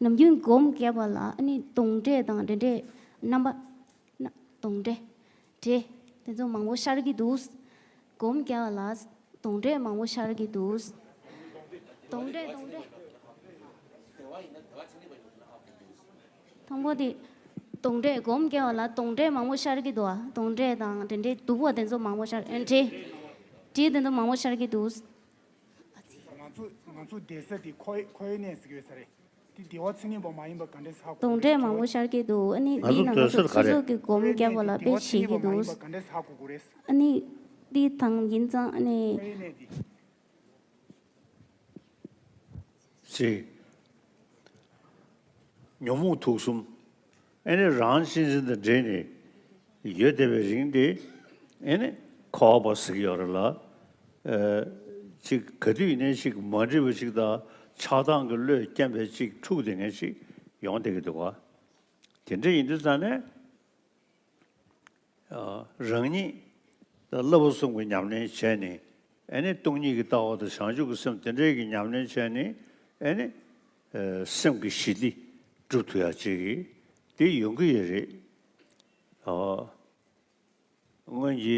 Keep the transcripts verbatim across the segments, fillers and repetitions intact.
ནམ་རྒྱུན་སྒོམ་བརྒྱབ་པ་ལ་ཨ་ནི་གདོན་འདྲེ་དང་འདྲེ་འདྲེ་རྣམ་པ་ན་གདོན་འདྲེ་འདྲེ་དེ་ཚོ་མང་པོ་ཤར་གྱི་འདུག་སྒོམ་བརྒྱབ་པ་ལ་གདོན་འདྲེ་མང་པོ་ཤར་གྱི་འདུག་གདོན་འདྲེ་གདོན་འདྲེ། དང་པོ་དེ་གདོན་འདྲེ་སྒོམ་བརྒྱབ་པ་ལ་གདོན་འདྲེ་མང་པོ་ཤར་གྱི་འདུག་ཨ། གདོན་འདྲེ་དང་འདྲེ་འདྲེ་སྡུག་པ་དེ་ཚོ་མང་པོ་ཤར་ཨ་འདྲེ་འདྲེ་དེ་ཚོ་མང་པོ་ཤར་གྱི་འདུག་ང་ཚོ་ང་ཚོ་བསྡད་ས་དེ་ཁོའི་ཁོའི་གནས་ཟེར་གྱི་ཡོད་ས་རེད། དེ་བདེ་བ་ཚེ་རིང་པ་མ་ཡིན་པ་ག་འདྲས་ཧ་གོ་གདོན་འདྲེ་མང་པོ་ཤར་གྱི་འདུག་ཨ་ནི་ང་འདི་ཚོ་ནང་ང་སྡོད་ཚོ་ས་ག་སོ་རེད། སོ་གི་སྒོམ་ཁོའི་བརྒྱབ་པ་གནས་དེ་ལ་བདེ་བ་དཔེ་ཚེ་རིང་པ་མ་ཡིན་པ་ག་འདྲས་ཧ་གོ་དགོས་རེད། ཨ་ནི་འདི་དང་ཡིན་ཙང་ཨ་ནི་ཁོའི་གནས་དེ། ཅེས། ཉོན་མོངས་དུག་གསུམ། ཨེ་ནི་རང་གཅེས་འཛིན་དང་འདྲེས་ནས་ཡོད་བསྡད་པའི་རིང་དེ། ཨེ་ནི་འཁོར་བ་ཟེར་གྱི་ཡོད་རེད་ལ། ཨེ། ཅིག་ག་དུས་ཡིན་ནའི་ཅིག་མ་འགྲིག་པ་ཅིག་དང་ཆགས་སྡང་གི་བློས་རྐྱེན་པས་ཅིག་འཁྲུག་བསྡད་མཁན་ཅིག་ཡོང་བསྡད་ཀྱི་འདུག་ག་དེ་འདྲ་ཡིན་དུས་ཙང་ནས། རང་ཉིད་དང་བསླབ་པ་གསུམ་གྱི་ཉམས་ལེན་བྱས་ནས། ཨེ་ནི་སྟོང་ཉིད་ཀྱི་ལྟ་བ་དང་བྱང་ཆུབ་ཀྱི་སེམས་དེ་འདྲའི་གི་ཉམས་ལེན་བྱས་ནས། ཨེ་ནི་སེམས་ཀྱི་ཞི་བདེ་སྒྲུབ་ཐུབ་ཡག་ཅིག་གི་དེ་ཡོང་གི་ཡོད་རེད། སྔོན་གྱི་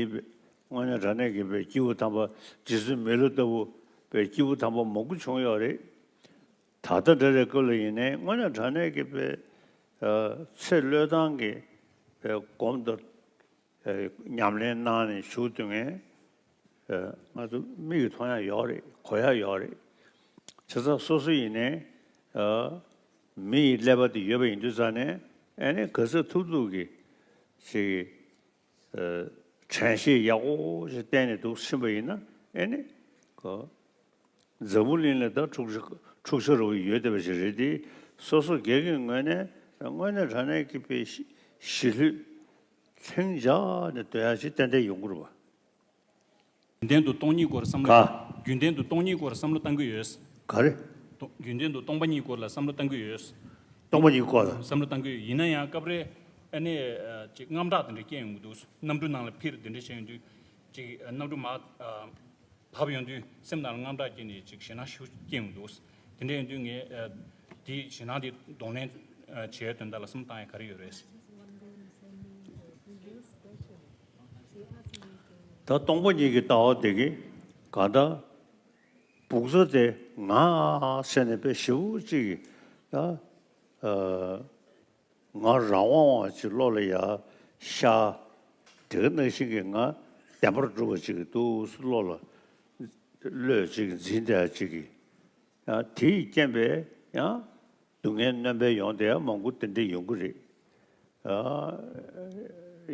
དངོས་གནས་དྲང་གནས་ཀྱི་པའི་སྐྱེས་བུ་དམ་པ་རྗེ་བཙུན་མི་ལ་ལྟ་བུ་པའི་སྐྱེས་བུ་དམ་པ་མང་པོ་བྱུང་ཡོད་རེད། ད་ལྟ་འདྲ་རེ་སྐབས་ལ་ཡིན་ནའི་དངོས་གནས་དྲང་གནས་ཀྱི་པའི་ཚེ་བློས་བཏང་གི་པའི་སྒོམ་དང་ཉམས་ལེན་གནང་ནས་བཞུགས་སྡོད་མཁན་ང་ཚོ་མིག་གིས་མཐོང་ཡག་ཡོད་རེད། གོ་ཡག་ཡོད་རེད། བྱས་ཙང་སོ་སོ་ཡིན་ནའི་མི་ཡི་ཀླད་པ་དེ་ཡོད་པ་ཡིན་དུས་ཙང་ནས། ཨེ་ནི་ག་ཚོད་ཐུབ་ཐུབ་ཀྱི་ཅིག་དྲན་ཤེས་ཡག་པོ་ཞིག་བསྟེན་ནས་འདུག་ཕྱིན་པ་ཡིན་ན། ཨེ་ནི་ཁོ་འཛམ་བུ་གླིང་ལ་ད་འཁྲུག་ཆ་འཁྲུག་ཆ་རུ་ཡོད་བསྡད་པ་ཞིག་རེད་དེ། སོ་སོ་སྒེར་གྱི་ངོས་ནས་དངོས་གནས་དྲང་གནས་ཀྱི་པའི་ཞི་ཞི་ལྷོད་ལྷིང་འཇགས་ནས་སྡོད་ཡག་ཅིག་ཏན་ཏན་ཡོང་གི་རེད་པ། རྒྱུན་ལྡན་དུ་སྟོང་ཉིད་སྐོར་བསམ་བློ། ག་རྒྱུན་ལྡན་དུ་སྟོང་ཉིད་སྐོར་བསམ་བློ་བཏང་གི་ཡོད། ག་རེ། སྟོ་རྒྱུན་ལྡན་དུ་སྟོང་པ་ཉིད་སྐོར་ལ་བསམ་བློ་བཏང་གི་ཡོད། སྟོང་པ་ཉིད་སྐོར་ལ། བསམ་བློ་བཏང་གི་ཡོད། ཡིན་ན་ཡང་སྐབས་རེ་ཨ་ནི་ཅིག་དངངས་སྐྲག་དེ་འདྲ་སྐྱེ་ཡོང་གི་འདུག་གནམ་གྲུ་ནང་ལ་འཕུར་དེ་འདྲ་བྱས་ཡོང་དུས་ཅིག་གནམ་གྲུ་མར་བབས་ཡོང་དུས་སེམས་ནང་ལ་དངངས་སྐྲག་སྐྱེས་ནས་ཅིག་ཞེད་སྣང་ཞེ་པོ་སྐྱེ་ཡོང་གི་འདུག་དེ་འདྲ་ཡོང་དུས་ངས་དེ་ཞེད་སྣང་དེ་གདོང་ལེན་བྱེད་ཡའི་དོན་དག་ལ་བསམ་བློ་བཏང་ཡ་ག་རེ་ཡོད་རེད། ད་སྟོང་པ་ཉིད་ཀྱི་ལྟ་བ་དེ་གི་གང་ལྟར་སྦུག་ཚོ་དེ་ང་ཟེར་ནས་དཔེ་ཞེ་པོ་ཅིག་གི་ད་ང་རང་དབང་བ་ཅིག་བློ་ལ་ཡར་ཤར། དེ་ག་ནང་བཞིན་གྱི་ང་བདེན་པར་གྲུབ་པ་ཅིག་གི་འདུག་བློ་ལ་བློས་ཅིག་འཛིན་བསྡད་ཅིག་གི་ཡང་དེས་རྐྱེན་པས་ཡང་སྡུག་བསྔལ་སྣོན་པ་ཡོང་བསྡད་ཡ་མང་པོ་དེ་འདྲ་ཡོང་གི་རེད།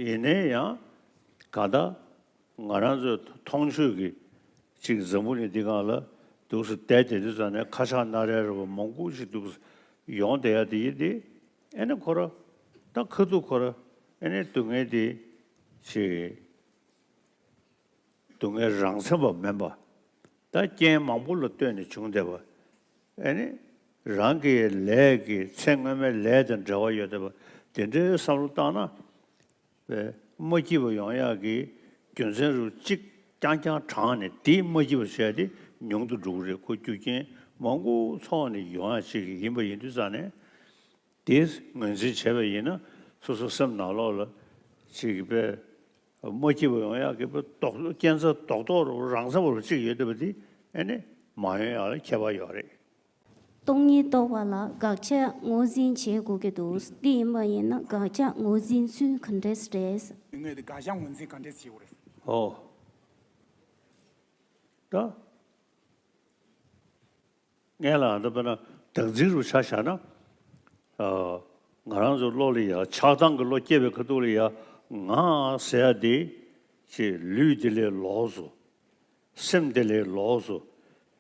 ཡིན་ནའི་ཡང་གང་ལྟར་ང་རང་ཚོའི་མཐོང་ཆོས་ཀྱི་ཅིག་འཛམ་བུ་གླིང་འདི་སྒང་ལ་འདུག་སེ་བསྡད་བསྡད་དུས་ཙང་ནས་ཁ་ཆག་སྣ་རལ་རེད་པ་མང་པོ་ཞིག་འདུག་སེ་ཡོང་བསྡད་ཡ་དེ་ཡིན་ཏེ། ཨེ་ནི་ཁོ་ར་ད་ཁ་ཐུག་ཁོ་ར་ཨེ་ནི་སྡུག་བསྔལ་དེ་ཅིག་སྡུག་བསྔལ་རང་མཚན་པ་མིན་པ། ད་རྐྱེན་མང་པོ་ལ་ལྟོས་ནས་བྱུང་བསྡད་པ། ཨེ་ནི་རང་གི་ལས་ཀྱི་ཚེ་སྔོན་མའི་ལས་དང་འབྲེལ་བ་ཡོད་བསྡད་པ་དེ་འདྲའི་བསམ་བློ་བཏང་ན། པའི་མ་སྐྱིད་པ་ཡོང་ཡག་གི་རྒྱུ་མཚན་རུ་གཅིག་རྐྱང་རྐྱང་དྲངས་ནས་དེའི་མ་སྐྱིད་པ་བྱས་ཏེ་ཉུང་དུ་འགྲོ་གི་རེད། ཁོ་རྒྱུ་རྐྱེན་མང་པོ་ཚོགས་ནས་ཡོང་ཡག་ཅིག་ཡིན་པ་ཡིན་དུས་ཙང་ནས། དེ་ངོས་འཛིན་བྱས་པ་ཡིན་ན་སོ་སོ་སེམས་ནང་ལོགས་ལ་ཅིག་གི་པའི་མ་སྐྱིད་པ་ཡོང་ཡག་གི་པའི་རྟོག་རྐྱེན་རྩ་རྡོག་རྡོག་རུ་རང་མཚན་པ་རུ་གཅིག་ཡོད་བསྡད་པ་དེ་ཨེ་ནི་མ་ཡོང་ཡག་ལ་ཁྱད་པར་ཡོད་རེད། སྟོང་ཉིད་རྟོགས་པ་ལ་དགག་བྱ་ངོས་འཛིན་བྱེད་དགོས་ཀྱི་འདུག་དེ་ཡིན་པ་ཡིན་ན་དགག་བྱ་ངོས་འཛིན་ཚུལ་ག་འདྲས་རེད། ངོས་དེ་དགག་བྱ་ངོས་འཛིན་ག་འདྲས་བྱེད་དགོས་རེད། ཨོ། ད། ངས་ལ་ད་དཔེར་ན་བདག་འཛིན་རུ་ཆ་བཞག་ན། ཨ། ང་རང་ཚོ་བློ་ལ་ཡ་ཆགས་སྡང་གི་བློ་སྐྱེས་པའི་ཁ་ཐུག་ལ་ཡ་ང་ཟེར་ཡ་དེ་ཅིག་ལུས་དེ་ལས་ལོགས་སུ། སེམས་དེ་ལས་ལོགས་སུ་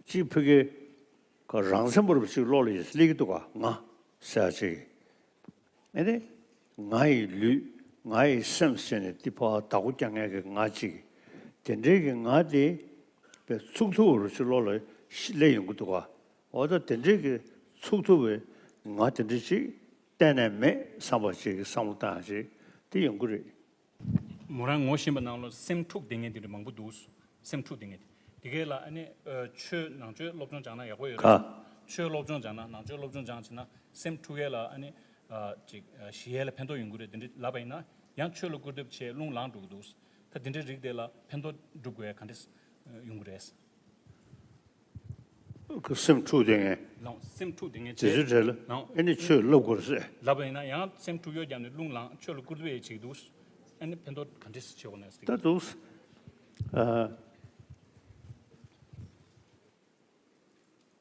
ཅིག་ཕ་གི་ག་རང་མཚན་པོ་རུ་ཅིག་བློ་ལ་སླེབས་ཀྱི་འདུག་ག་ང་ཟེར་ཡ་ཅིག་ཨེ་ནི་ང་ཡི་ལུས་ང་ཡི་སེམས་ཟེར་ནས་འདི་ཕར་བདག་པོ་རྒྱག་མཁན་གྱི་ང་ཅིག་དེ་འདྲའི་གི་ང་དེ་དཔེ་ཚུགས་ཐུབ་རུ་ཅིག་བློ་ལ་སླེབས་ཡོང་གི་འདུག་ག་འོ་ད་དེ་འདྲའི་གི་ཚུགས་ཐུབ་པའི་ང་དེ་འདྲ་ཅིག་གཏན་ནས་མེད་བསམ་པ་ཅིག་གི་བསམ་བློ་བཏང་ཡ་ཅིག་དེ་ཡོང་གི་རེད། མོ་རང་ངོ་ཤེས་པ་ནང་ལོ་སེམས་འཁྲུག་བསྡད་མཁན་དེ་འདྲ་མང་པོ་འདུག་སེམས་འཁྲུག་བསྡད་མཁན་དེ། དེ་གས་ལ་ཨ་ནི་ཨ་ཆོས་ནང་ཆོས་སློབ་སྦྱོང་སྦྱངས་ན་ཡག་པོ་ཡོད་རེད། ག་ཆོས་སློབ་སྦྱོང་སྦྱངས་ན་ནང་ཆོས་སློབ་སྦྱོང་སྦྱངས་བྱས་ན་ སེམས་འཁྲུག་ཡས་ལ་ཨ་ནི་ཨ་ཅིག་ཨ་ཞི་ཡས་ལ་ཕན་ཐོགས་ཡོང་གི་རེད། དེ་འདྲ་ལབ་པ་ཡིན་ན་ཡང་ཆོས་ལ་སྐུར་འདེབས་བྱས་རླུང་ལངས་འགྲོ་གི་འདུག། ད་དེ་འདྲའི་རིགས་དེ་ལ་ཕན་ཐོགས་སྒྲུབ་དགོས་ཡ་ག་འདྲས་ཡོང་གི་རེད། སེམས་འཁྲུག་བསྡད་མཁན། ལགས། སེམས་འཁྲུག་བསྡད་མཁན་དེ་ཚོའི་གྲས་ལ། ལགས། ཨ་ནི་ཆོས་ལབ་དགོས་རེད། ལབ་པ་ཡིན་ན་ཡང་སེམས་འཁྲུག་ཡོད་ཀྱང་ནི་རླུང་ལངས་ཆོས་ལ་སྐུར་འདེབས་བྱེད་ཀྱི་འདུག། ཨ་ནི་ཕན་ཐོགས་ག་འདྲས་བྱེད་དགོས་ན་ཟེར། ད་འདུག། ཨ།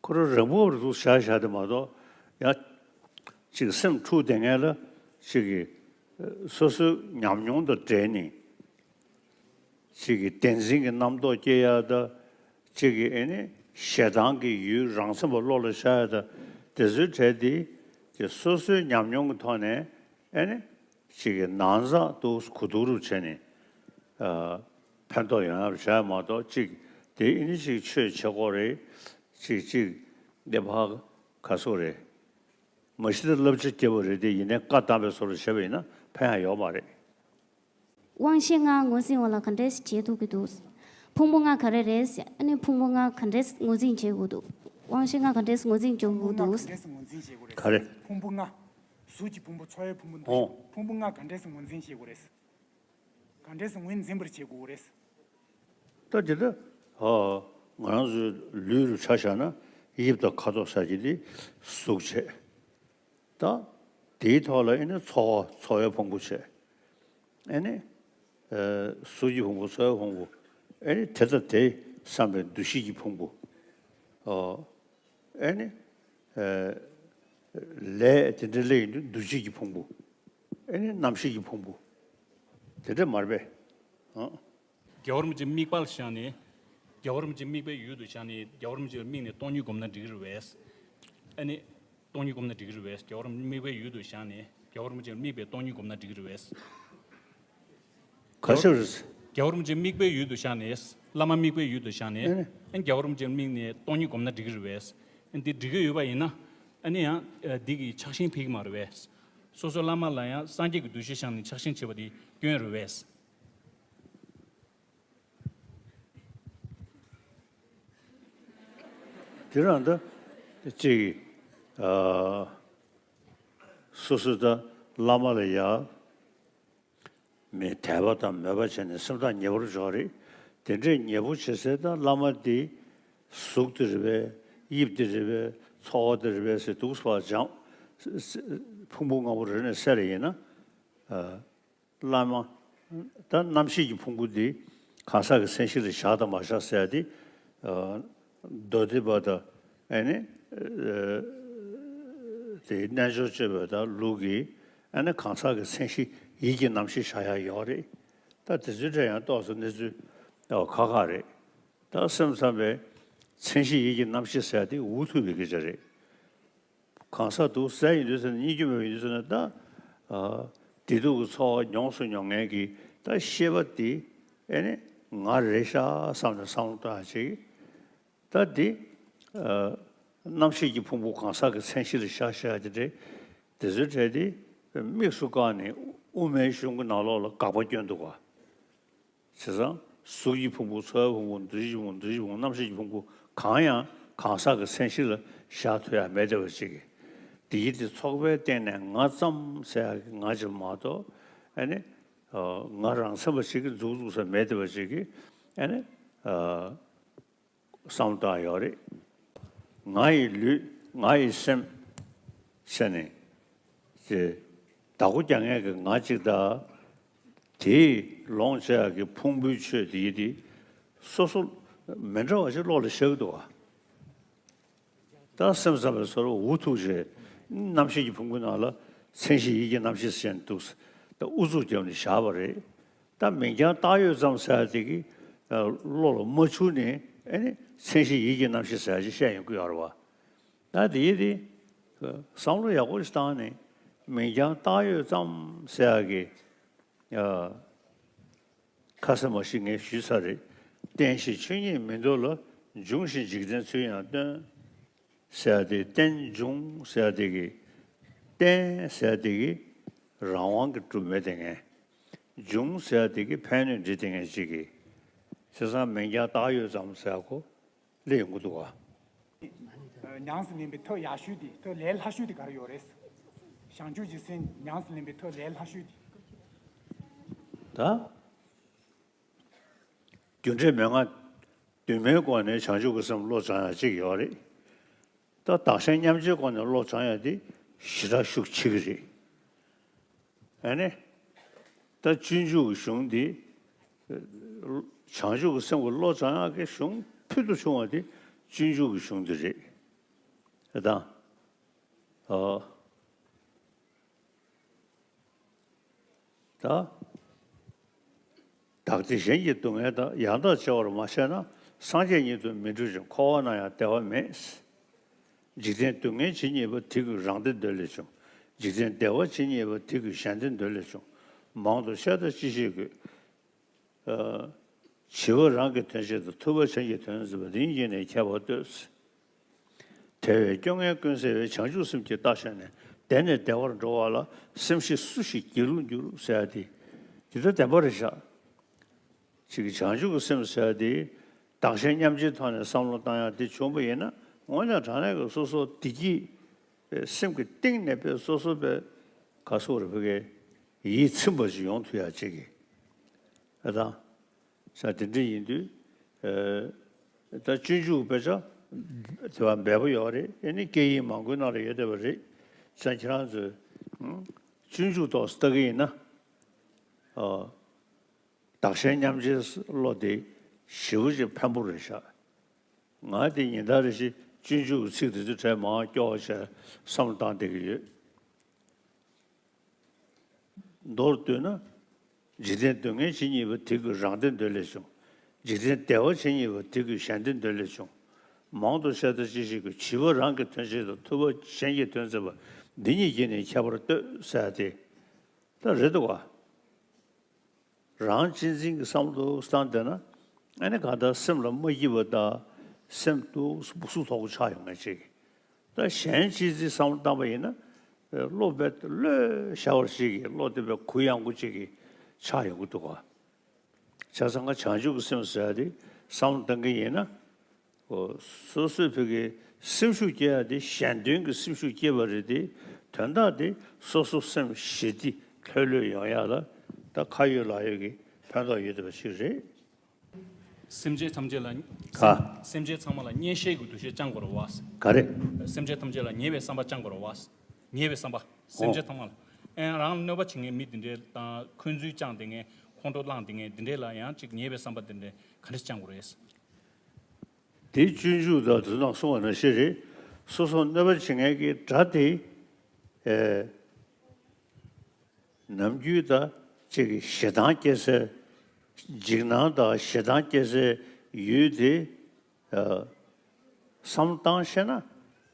ཁོ་རང་རང་བབ་རུ་བཞག་བཞག་དེ་མ་གཏོགས། ཡང་ཅིག་སེམས་འཁྲུག་བསྡད་མཁན་ལ་ཅིག་གི་སོ་སོའི་ཉམས་མྱོང་དང་འབྲེལ་ནས་ཅིག་གི་བདེན་འཛིན་གྱི་རྣམ་རྟོག་སྐྱེ་ཡ་ད། ཅིག་གི་ཨེ་ནི་ཞེ་སྡང་གི་ཡུལ་རང་མཚན་པ་བློ་ལ་ཤར་ཡ་ད། དེ་ཚོའི་གྲས་དེ་ཅིག་སོ་སོའི་ཉམས་མྱོང་གི་ཐོག་ནས་ཨེ་ནི་ཅིག་གི་ནང་ཚགས་འདུག་གུ་དུག་རུ་བྱས་ནས། ཨ། ཕན་ཐོགས་ཡོང་ཡ་བྱ་ཡ་མ་གཏོགས། ཅིག་དེ་ཨེ་ནི་ཅིག་ཆོས་བྱེད་དགོས་རེད། ཅིག་ཅིག་འདི་ཕ་ག་སོ་རེད། མ་གཞི་ད་བསླབ་བྱ་བརྒྱབ་པ་རེད་དེ། ཡིན་ནའི་བཀའ་བཏང་པའི་བཟོ་འདྲ་བྱས་པ་ཡིན་ན་ཕན་ཡ་ཡོད་མ་རེད། དབང་ཤེས་ལྔ་ངོས་འཛིན་པ་ལ་ག་འདྲས་བྱེད་ཐུབ་ཀྱི་འདུག། ཕུང་པོ་ལྔ་ག་རེ་རེད་ཟེར། ཨ་ནི་ཕུང་པོ་ལྔ་ག་འདྲས་ངོས་འཛིན་བྱེད་དགོས་འདུག། དབང་ཤེས་ལྔ་ག་འདྲས་ངོས་འཛིན་བྱེད་དགོས་འདུག། ཕུང་པོ་ལྔ་ག་འདྲས་ངོས་འཛིན་བྱེད་དགོས་རེད། ག་རེ། ཕུང་པོ་ལྔ། གཟུགས་ཀྱི་ཕུང་པོ། ཚོར་བའི་ཕུང་པོ། འདུ་ཤེས། ཨོ། ཕུང་པོ་ལྔ་ག་འདྲས་ངོས་འཛིན་བྱེད་དགོས་རེད། ག་འདྲས་ངོས་འཛིན་པར་བྱེད་དགོས་རེད། ད་དེ་ལྟ། ཨ། ང་རང་ཚོའི་ལུས་རུ་ཆ་བཞག་ན་དབྱིབས་དང་ཁ་དོག་ཟེར་གྱི་དེ་གཟུགས་བྱས། ད་དེའི་ཐོག་ལ་ཨེ་ནི་ཚོར་བ། ཚོར་བའི་ཕུང་པོ་བྱས། ཨེ་ནི། ཨ། གཟུགས་ཀྱི་ཕུང་པོ། ཚོར་བའི་ཕུང་པོ། ཨེ་ནི་དེ་དང་དེ་བསམ་པའི་འདུ་ཤེས་ཀྱི་ཕུང་པོ། ཨ། ཨེ་ནི། ཨ། ལས་དེ་འདྲ་ལས་ཡིན་དུས་འདུ་བྱེད་ཀྱི་ཕུང་པོ། ཨེ་ནི་རྣམ་ཤེས་ཀྱི་ཕུང་པོ། དེ་འདྲ་མ་རེད་པས། ཨ། རྒྱལ་བ་རིན་པོ་ཆེའི་དམིགས་པ་ལ་བཞག་ནས། རྒྱལ་བ་རིན་པོ་ཆེའི་དམིགས་པའི་ཡུལ་དུ་བཞག་ནས། རྒྱལ་བ་རིན་པོ་ཆེ་ལ་དམིགས་ནས་སྟོང་ཉིད་སྒོམ་ན་འགྲིག་གི་རེད་པས། ཨ་ནི། སྟོང་ཉིད་སྒོམ་ན་འགྲིག་གི་རེད་པས། རྒྱལ་བ་རིན་པོ་ཆེའི་དམིགས་པའི་ཡུལ་དུ་བཞག་ནས། རྒྱལ་བ་རིན་པོ་ཆེ་ལ་དམིགས་པའི་སྟོང་ཉིད་སྒོམ་ན་འགྲིག་གི་རེད་པས། ག་ཚོད་རེད། རྒྱལ་བ་རིན་པོ་ཆེའི་དམིགས་པའི་ཡུལ་དུ་བཞག་ནས། བླ་མ་དམིགས་པའི་ཡུལ་དུ་བཞག་ནས། ཨེ་ནི། ཨ་ནི་རྒྱལ་བ་རིན་པོ་ཆེ་ལ་དམིགས་ནས་སྟོང་ཉིད་སྒོམ་ན་འགྲིག་གི་རེད་པས། ཨ་ནི་འདི་འགྲིག་གི་ཡོད་པ་ཡིན་ན། ཨ་ནི་ཡང་འདི་གིས་ཆགས་ཞེན་འཕེལ་གྱི་མ་རེད་པས། སོ་སོ་བླ་མ་ལ་ཡང་སངས་རྒྱས་ཀྱི་འདུ་ཤེས་བཞག་ནས་ཆགས་ཞེན་བྱེད་པ་དེ་སྐྱོན་རེད་པས། དེ་རང་ད་ཅིག། ཨ། སོ་སོ་ད་བླ་མ་ལ་ཡ། མི་དད་པ་དང་མོས་པ་བྱས་ནས་སེམས་ཐག་ཉེ་པོར་འཇོག་རེད། དེ་འདྲའི་ཉེ་པོ་བྱེད་སའི་ད་བླ་མ་དེ་གཟུགས་དེ་རེད་པས། དབྱིབས་དེ་རེད་པས། ཚོར་བ་དེ་རེད་པས་ཟེར་འདུག་པ་སྦྱང་། ཕུང་པོ་ལྔ་པོ་རེ་ནས་བསལ་ཡིན་ན། ཨ། བླ་མ། ད་རྣམ་ཤེས་ཀྱི་ཕུང་པོ་འདི་གང་ཟག་གི་མཚན་གཞི་ལ་བཞག་དང་མ་བཞག་ཟེར་ཡ་དེ། ཨ། མདོ་སྡེ་པ་དང་། ཨ་ནི། ཨ། དེ་རྣལ་འབྱོར་སྤྱོད་པ་དང་ལུགས་ཀྱི། ཨ་ནི་གང་ཟག་གི་མཚན་གཞི་ཡིད་ཀྱི་རྣམ་ཤེས་བཞག་ཡ་ཡོད་རེད། ད་དེ་ཚོའི་གྲས་ཡང་ཏོག་ཙམ་གནས་ཚུལ་ཁག་ཁག་རེད། ད་སེམས་ཙམ་པའི་མཚན་གཞི་ཡིད་ཀྱི་རྣམ་ཤེས་ཟེར་ཡ་དེ་འུ་ཐུག་པའི་སྐད་ཆ་རེད། གང་ཟག་དུ་ཟས་ཡིན་དུས་ཟེར་ན། གཉིད་སྐྱིད་མེད་པ་ཡིན་དུས་ཟེར་ན། ད། ཨ། བདེ་སྡུག་གི་ཚོར་བ་ཡོངས་སུ་མྱོང་མཁན་གྱི་ད་ཤེས་པ་དེ། ཨེ་ནི་ང་རེད་ཤག་བསམ་ནས་བསམ་བློ་གཏོང་ཡ་ཅིག། ད་འདི། ཨ། རྣམ་ཤེས་ཀྱི་ཕུང་པོ་གང་ཟག་གི་མཚན་གཞི་ལ་བཞག་བཞག་ཡ་དེ་རེད། དེ་ཚོའི་གྲས་དེ་དམིགས་སུ་བཀར་ནས་དབུ་མའི་གཞུང་གི་ནང་ལོགས་ལ་དགག་པ་བསྐྱོན་འདུག་ག། བྱས་ཙང་གཟུགས་ཀྱི་ཕུང་པོ། ཚོར་བའི་ཕུང་པོ། འདུ་ཤེས་ཀྱི་ཕུང་པོ། འདུ་ཤེས་ཀྱི་ཕུང་པོ། རྣམ་ཤེས་ཀྱི་ཕུང་པོ་གང་ཡང་གང་ཟག་གི་མཚན་གཞི་ལ་བཞག་ཐུབ་ཡ་མེད་བསྡད་པ་ཅིག་གིས། འདི་ཡིད་དེ་ཚོགས་པའི་སྟེང་ནས་ང་ཙམ་ཟེར་ཡ་གི་ང་ཅིག་མ་གཏོགས། ཨ་ནི། ཨ། ང་རང་མཚན་པ་ཅིག་གིས་འཛུགས་འཛུགས་ས་མེད་བསྡད་པ་ཅིག་གིས། ཨ་ནི། ཨ། བསམ་བཏང་ཡོད་རེད། ང་ཡི་ལུས། ང་ཡི་སེམས་ཟེར་ནས་ཅེས་བདག་པོ་རྒྱག་མཁན་གྱི་ང་གཅིག་དང་། དེས་ལོངས་སྤྱད་ཡག་གི་ཕུང་པོའི་ཆོས་དེ་ཡི་དེ་སོ་སོ་མི་འདྲ་བ་ཞིག་བློ་ལ་ཤར་གྱི་འདུག་ག། ད་སེམས་ཙམ་པའི་བཟོ་འདྲ་འུ་ཐུག་བྱས། རྣམ་ཤེས་ཀྱི་ཕུང་པོའི་ནང་ལ་མཚན་གཞི་ཡིད་ཀྱི་རྣམ་ཤེས་ཟེར་ནས་འདུག། ད་ཨུ་ཚུགས་བརྒྱབ་ནས་བཞག་པ་རེད། ད་མིང་རྐྱང་བཏགས་ཡོད་ཙམ་ཟེར་ཡ་དེ་གིས་བློ་ལ་མ་འཆར་ནས། ཨ་ནི་མཚན་གཞི་ཡིད་ཀྱི་རྣམ་ཤེས་ཟེར་ཡ་ཅིག་བཤད་ཡོང་གི་ཡོད་རེད་བ། ད་དེ་ཡིན་དུས་བསམ་བློ་ཡག་པོ་ཞིག་བཏང་ནས། མིང་རྐྱང་བཏགས་ཡོད་ཙམ་ཟེར་ཡ་གི། ཨ། ཁ་ས་མ་ཞིག་ངས་ཞུས་ཚར་རེད། རྟེན་གཞི་ཆོས་ཉིད་མིན་འདུག་ལ། འབྱུང་ཞིང་འཇིག་རྟེན་ཚུལ་ཡང་སྟོན། ཟེར་ཡ་དེ། རྟེན་འབྱུང་ཟེར་ཡ་དེ་གི། རྟེན་ཟེར་ཡ་དེ་གི་རང་དབང་གིས་གྲུབ་མེད་དེ་ངས། འབྱུང་ཟེར་ཡ་དེ་གི་ཕན་གནོད་འདྲེས་དེ་ངས་ཅིག་གི། བྱས་ཙང་མིང་རྐྱང་བཏགས་ཡོད་ཙམ་ཟེར་ཡ་ཁོ་སླེབས་ཡོང་གི་འདུག་ག། ཉམས་སུ་ལེན་པའི་ཐབས་ཡག་ཤོས་དེ། ཐབས་ལས་སླ་ཤོས་དེ་ག་རེ་ཡོད་རེད། བྱང་ཆུབ་ཀྱི་སེམས་ཉམས་སུ་ལེན་པའི་ཐབས་ལས་སླ་ཤོས་དེ། ད་རྒྱུ་འབྲས་མན་ངག་བདུན་མའི་སྒོ་ནས་བྱང་ཆུབ་ཀྱི་སེམས་བློ་སྦྱང་ཡག་གཅིག་ཡོད་རེད། ད་བདག་གཞན་མཉམ་བརྗེའི་སྒོ་ནས་བློ་སྦྱང་ཡག་དེ་ཞེ་དྲག་ཤུགས་ཆེ་གི་རེད། ཨ་ནི། ད་སྤྱོད་འཇུག་གི་གཞུང་འདི། བྱང་ཆུབ་ཀྱི་སེམས་ཀྱི་བློ་སྦྱང་ཡག་གི་གཞུང་ཕུལ་དུ་བྱུང་བ་དེ་སྤྱོད་འཇུག་གི་གཞུང་འདི་རེད། ཨ་དང་། ཨོ། ད། བདག་བདེ་གཞན་གྱི་སྡུག་བསྔལ་དག །ཡང་དག་བརྗེ་བར་མ་བྱས་ན། སངས་རྒྱས་ཉིད་དུ་མི་འགྲུབ་ཅིང་། །འཁོར་བ་ན་ཡང་བདེ་བ་མེད། །འཇིག་རྟེན་སྡུག་བསྔལ་ཇི་སྙེད་པ། །དེ་ཀུན་རང་བདེ་འདོད་ལས་བྱུང་། །འཇིག་རྟེན་བདེ་བ་ཇི་སྙེད་པ། །དེ་ཀུན་གཞན་བདེ་འདོད་ལས་བྱུང་། །མང་དུ་བཤད་ལྟ་ཅི་ཞིག་དགོས། །བྱིས་པ་རང་གི་དོན་བྱེད་དང་། །ཐུབ་པ་གཞན་གྱི་དོན་མཛད་པ། །འདི་གཉིས་ཀྱིས་ནི་ཁྱད་པར་ལྟོས། དེ་བས་སྐྱོ་ངལ་ཀུན་སེལ་བའི། །བྱང་ཆུབ་སེམས་ཀྱི་རྟ་ཞོན་ནས། །བདེ་ནས་བདེ་བར་འགྲོ་བ་ལ། །སེམས་ཤེས་སུ་ཞིག་སྒྱིད་ལུག་འགྱུར། །ཟེར་ཡ་དེ། དེ་ལྟར་བདེན་པ་རེད་ཤག །ཅིག་བྱང་ཆུབ་ཀྱི་སེམས་ཟེར་ཡ་དེ། བདག་གཞན་མཉམ་བརྗེའི་ཐོག་ནས་བསམ་བློ་བཏང་ཡ་དེ་བྱུང་བ་ཡིན་ན། དངོས་གནས་དྲང་གནས་ཀྱི་སོ་སོ་བདེ་སྐྱིད་པའི་སེམས་ཀྱི་གཏིང་ནས་པའི་སོ་སོ་པའི་ག་སོག་རེ་བོད་སྐད་ཡིད་ཚིམ་པ་ཞིག་ཡོང་ཐུབ་ཡ་ཅིག་གི། ཨ་དང་། ས་དེ་འདྲ་ཡིན་དུས། ཨ། ད་སྤྱོད་འཇུག་དཔེ་ཆ་དེ་བ་འབེལ་པོ་ཡོད་རེད། ཨེ་ནི་སྐད་ཡིག་མང་པོའི་ནང་ལ་ཡོད་བསྡད་པ་རེད། ས་ཁྱེད་རང་ཚོས་སྤྱོད་འཇུག་ཐོག་ལྟ་གི་ཡིན་ན། ཨ། བདག་གཞན་མཉམ་བརྗེའི་བློ་དེ་ཞེ་པོ་ཅིག་ཕན་པོ་རེད་ཤག །ང་དེ་ཉིན་ལྟར་རེ་བཞིན་སྤྱོད་འཇུག་གི་ཚིག་དེ་ཚོའི་གྲས་མང་སྐྱོར་བྱས་བསམ་བློ་བཏང་བསྡད་ཀྱི་ཡོད། མདོར་བསྡུས་ན། འཇིག་རྟེན་སྡུག་བསྔལ་ཇི་སྙེད་པ། །དེ་ཀུན་རང་བདེ་འདོད་ལས་བྱུང་། །འཇིག་རྟེན་བདེ་བ་ཇི་སྙེད་པ། །དེ་ཀུན་གཞན་བདེ་འདོད་ལས་བྱུང་། །མང་དུ་བཤད་ལྟ་ཅི་ཞིག་དགོས། །བྱིས་པ་རང་གི་དོན་བྱེད་དང་། །ཐུབ་པ་གཞན་གྱི་དོན་མཛད་པ། །འདི་གཉིས་ཀྱིས་ནི་ཁྱད་པར་ལྟོས། །ཟེར་ཏེ། ད་རེད་འདུག་ག །རང་གཅེས་འཛིན་གྱི་བསམ་བློ་བཏང་བསྡད་ན། ཨ་ནི་གང་ལྟར་སེམས་ལ་མ་སྐྱིད་པ་དང་། སེམས་སྡུག་སུ་དོག་པོ་ཆགས་ཡོང་མཁན་ཅིག །ད་གཞན་གཅེས་འཛིན་བསམ་བློ་བཏང་པ་ཡིན་ན། བློ་རྦད་གློད་ཤ་བ་ཞིག་གི་བློ་དེ་བས་གུ་ཡངས་པོ་ཅིག་གི་ཆགས་ཡོང་གི་འདུག་ག །བྱས་ཙང་ང་བྱང་ཆུབ་ཀྱི་སེམས་ཟེར་ཡ་དེ་བསམ་བློ་བཏང་གི་ཡིན་ན། ཨོ། སོ་སོའི་བོད་ཀྱི་སེམས་ཤུགས་སྐྱེ་ཡ་དེ་གཞན་དོན་གྱི་སེམས་ཤུགས་སྐྱེ་བ་རེད་དེ། དོན་དག་དེ་སོ་སོ་སེམས་ཞི་བདེ་ལྷོད་ལྷོད་ཡོང་ཡ་ལ་ད་ཁ་ཡོད་ལག་ཡོད་ཀྱི་ཕན་ཐོགས་ཡོད་བསྡད་པ་ཞིག་རེད། སེམས་ཅན་ཐམས་ཅད་ལ། ག་སེམས་ཅན་ཚང་མ་ལ་གཉེན་བཤེས་ཀྱི་འདུ་ཤེས་བཅང་དགོས་རེད་བ། ག་རེ། སེམས་ཅན་ཐམས་ཅད་ལ་ཉེ་བའི་བསམ་པ་བཅང་དགོས་རེད་བ། ཉེ་བའི་བསམ་པ། སེམས་ཅན་ཚང་མ་ལ། ཨེ་རང་གནོད་པ་བྱེད་མཁན་མི་དེ་འདྲའི་དང་འཁོན་འཛུལ་བཅངས་དེ་ངས་ཁོང་ཁྲོ་བསླངས་དེ་ངས་དེ་འདྲའི་ལ་ཡང་ཅིག་ཉེ་བའི་བསམ་པ་དེ་འདྲའི་ག་འདྲ་བཅང་དགོས་རེད། དེ་སྤྱོད་འཇུག་དང་དེ་དང་གསུངས་པ་ནང་བཞིན་རེད། སོ་སོ་གནོད་པ་བྱེད་མཁན་གྱི་དགྲ་དེ། ཨེ། ནམ་རྒྱུན་དང་གཅིག་གི་ཞེ་སྡང་སྐྱེ་སའི། འཇིགས་སྣང་དང་ཞེ་སྡང་སྐྱེ་སའི་ཡུལ་དེ། ཨ། བསམ་བློ་བཏང་ཤེས་ན།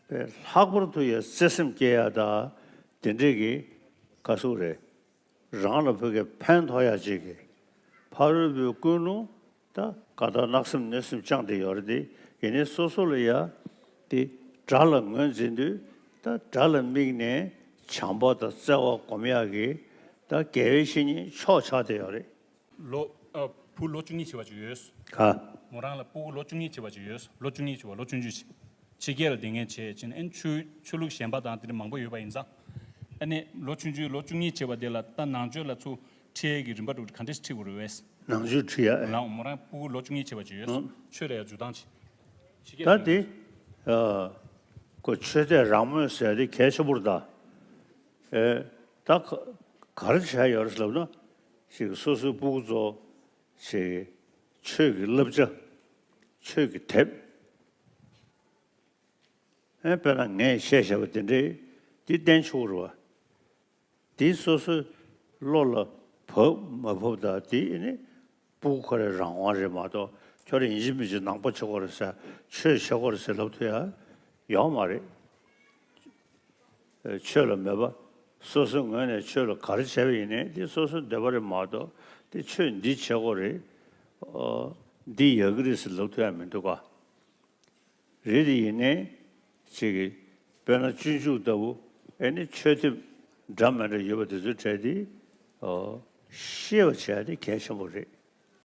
ལྷག་པར་དུ་ཡང་བརྩེ་སེམས་སྐྱེ་ཡ་དང་དེ་འདྲས་ཀྱི་ག་ཟེར་རེད། རང་ལ་བོད་ཀྱི་ཕན་ཐོགས་ཡ་ཅིག་གི་ཕ་རོལ་པོའི་ཀུན་སློང་ད་ག་ད་བརྣག་སེམས་གནོད་སེམས་བཅངས་ཏེ་ཡོད་རེད་དེ། ཡིན་ནའི་སོ་སོ་ལ་ཡ་དེ་དགྲ་ལ་ངོས་འཛིན་དུས་ད་དགྲ་ལ་དམིགས་ནས་བྱམས་པ་དང་བརྩེ་བ་སྒོམ་ཡ་གི་ད་དགེ་བའི་བཤེས་གཉེན་མཆོག་ཆགས་བསྡད་ཡོད་རེད། ལོ། ཨ། བུ་ལོ་བཅུ་གཉིས་བྱས་པ་ཅིག་ཡོད། ག་མོ་རང་ལ་སྤུ་གུ་ལོ་བཅུ་གཉིས་བྱས་པ་ཅིག་ཡོད། ལོ་བཅུ་གཉིས་བྱས་པ་ལོ་ཆུང་ཆུང་ཅིག་ཕྱི་རྒྱལ་ལ་བསྡད་མཁན་བྱས་ཕྱིན་ཨན་ཆོས་ཆོས་ལུགས་གཞན་པ་དང་དེ་འདྲ་མང་པོ་ཡོད་པ་ཡིན་ཙང་། ཨ་ནི་ལོ་ཆུང་ཆུང་ལོ་བཅུ་གཉིས་བྱས་པ་དེ་ལ་ད་ནང་ཆོས་ལ་ཚུར་ཁྲིད་ཡས་ཀྱི་རིམ་པ་འདྲ་བོ་ག་འདྲས་ཁྲིད་དགོས་རེད་བས། ནང་ཆོས་ཁྲིད་ཡ། ལའང་མོ་རང་སྤུ་གུ་ལོ་བཅུ་གཉིས་བྱས་པ་ཅིག་ཡོད། ཨང་། ཆོས་ལ་ཡ་འཇུག་སྟངས་ཅིག་ཕྱི་རྒྱལ་ད་དེ། ཨ། ཁོ་ཆོས་དད་རང་མོས་ཟེར་དེ་གལ་ཆེན་པོ་རེད་ད། ཨེ། ད་ག་ག་རེ་བྱས་ཡོད་རེད་ལབ་ན། ཅིག་སོ་སོའི་སྤུ་གུ་ཚོ་ཅིག་ཆོས་ཀྱི་བསླབ་བྱ། ཆོས་ཀྱི་དེབ། ཨེ། དཔེར་ན་ངས་བཤད་བཞག་པ་དེ་འདྲའི་དེ་བསྟན་ཆོག་རེད་བ། དེ་སོ་སོའི་བློ་ལ་བབ་མ་བབ་དང་དེ་ནི་སྤུ་གུ་ཁོ་རའི་རང་དབང་རེད་མ་གཏོགས། ཁྱོད་རང་ཡིན་གཅིག་མིན་གཅིག་ནང་པ་བྱེད་དགོས་རེད་ཟེར། ཆོས་བྱེད་དགོས་རེད་ཟེར་ལབ་ཐུབ་ཡ་ཡོད་མ་རེད། ཆོས་ལ་མོས་པ། སོ་སོའི་ངོས་ནས་ཆོས་ལ་ག་རེ་བྱས་པ་ཡིན་ནའི་དེ་སོ་སོའི་འདོད་པ་རེད་མ་གཏོགས། དེ་ཆོས་འདི་བྱེད་དགོས་རེད། ཨོ། འདི་ཡག་གི་རེད་ཟེར་ལབ་ཐུབ་ཡ་མི་འདུག་ག། རེད་དེ་ཡིན་ནའི་ཅིག་གིས་དཔེར་ན་སྤྱོད་འཇུག་ལྟ་བུ། ཨེ་ནི་ཆོས་དེབ་འདྲ་མི་འདྲ་ཡོད་པ་དེ་ཚོའི་གྲས་དེ། ཨོ། ཤེས་པ་བྱས་ཏེ་གལ་ཆེན་པོ་རེད།